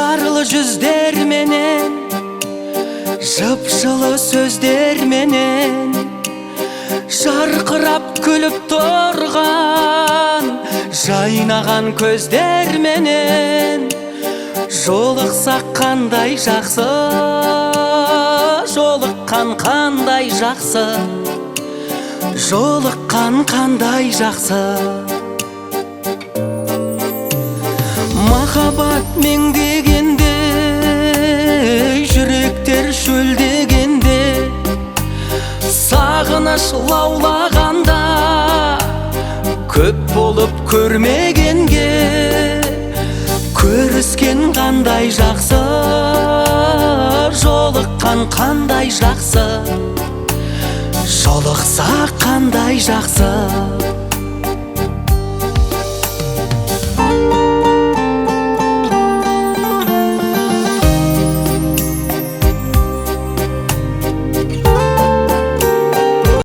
Ажарлы жүздерменен, жып-жылы сөздерменен, жарқырап күліп тұрған жайнаған көздерменен жолықсақ қандай жақсы, жолыққан қандай жақсы, жолыққан қандай жақсы. Махаббат меңдегенде, жүректер шөлдегенде, сағыныш лаулағанда, көп болып көрмегенге көріскен қандай жақсы, жолыққан қандай жақсы, жолықсақ қандай жақсы.